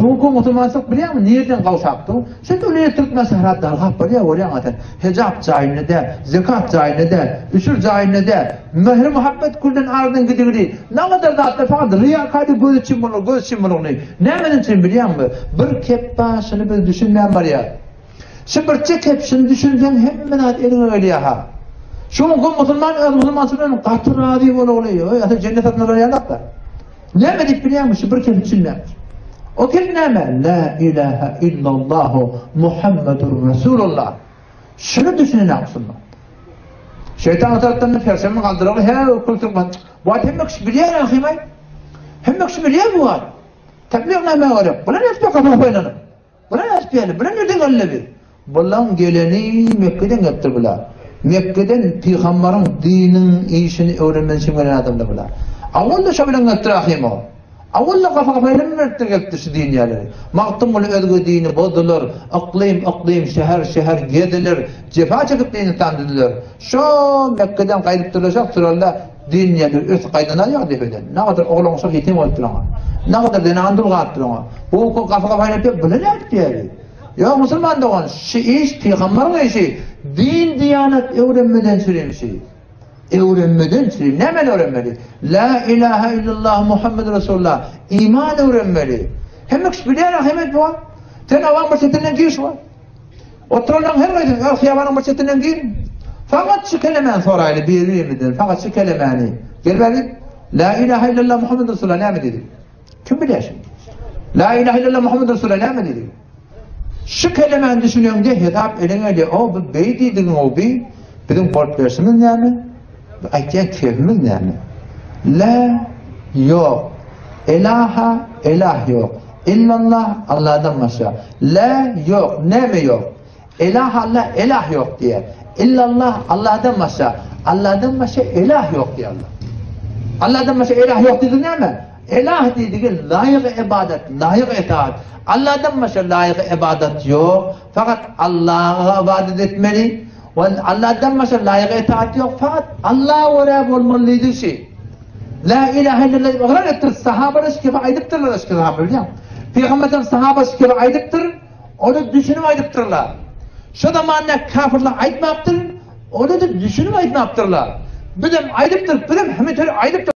Şu günki musulmançylyk bilýäňmi nirden gowşap dur? Şu dünýe türkmen sähra dargap barýar görýäňä sen. Hejap jaýynda däl, zekat jaýynda däl, üşür jaýynda däl. Mähir-muhabbet külden aradan gidigidi. Nagadar zatlar fakat ryýakary göz üçin bolar, göz üçin bolany. Nämeden üçin bilýäňmi? Bir kep başyny biz düşünmän barýar. Şu birçe kep şuny düşünseň hemme zat eliňe gelýär-ha. Şu günki musulman öz musulmançylygyndan gaty razy bolagly. Öý, asyl jennet satyn alar ýalak-da. Näme diýip bilýäňmi şu bir kep üçin O kep näme? La ilaha illallahu Muhammedur Resulullah. Şuny düşünen musulman. Şeytan o tarapdan da perçemini galdyraly, he, kül türkmen. Bu hemme kişi bilýär ahymay. Hemme kişi bilýär bu wagt. Tebliğ näme gerek? Bular etme kafa koýlanyp. Bular nätip geldi? Bular nirden geldi bi? Bulaň geleni Mekgeden gelipdir bular. Mekgeden pygambaryň diniň işini öwrenmek üçin gelen adamlar bular. Awal-da şo bilen gelipdir ahym o. Awal-da gapa gapa bilen gelipdir gelipdir şu din ýerleri. Magtymguly özge dini bozdular, yklym yklym, şäher şäher gezdiler, jepa çekip din yslam düzdüler. Şo Mekgeden gaýdypdyrlar şo sürelde din ýerleri ösüp gaýdanlar ýok depeden. Nagadar oglan uşak ýetim bolupdyr oňa. Nagadar zenan dul galypdyr oňa. Bu gapy gapy aýlanyp bular nädip diýýär. Ýok musulman dogan, şu iş pygambaryň işi. Din diýanet öwrenmeden çürim şi. Öwrenmeden çürim. Näme öwrenmeli? La ilaha illallah Muhammed Resulullah. Iman öwrenmeli. Hemme kişi bilýär hemet bu. Sen awan bir çetinden gir şu. Oturanlaryň her birisi öz hyýabanyň bir çetinden gir. Fakat şu kelemäni soraýly bir-birimizden. Fakat şu kelemäni. Gel bäri. La ilaha illallah Muhammed Resulullah näme diýdi? Kim bilýär şuny? La ilaha illallah Muhammed Resulullah näme diýdi? Şu kelemäni düşüneňde hesap eliňe gelýär. O bu beý diýdigiň o bi. Biziň bolup berşimiz näme? Bu aýtýan kebimiz näme? La ýok. Elaha elah ýok. Illallah Allahdan başga. La ýok. Näme ýok? Elah Allah elah ýok diýýär. Illallah Allahdan başga. Allahdan başga elah ýok diýýär Allah. Allahdan başga elah ýok diýdigi näme? Elah diýdigi laýyk ibadat, laýyk itaat. Allahdan başga laýyk ibadat ýok. Fakat Allaha ibadat etmeli. We Allahdan başga laýyk itaat ýok. Fakat Allaha görä bolmaly diýdigi şi. La ilaha illallah diýip ygrar etdir. Sahabalar şu kebi aýdypdyrlar şu sahaba bilýäň. Pygamberden sahaba şu kebi aýdypdyr. Ony düşünip aýdypdyrlar. Şo zamanda kafirler aýtmapdyr, ony da düşünip aýtmapdyrlar. Bizem aýdypdyr, bizem hemme aýdypdyr.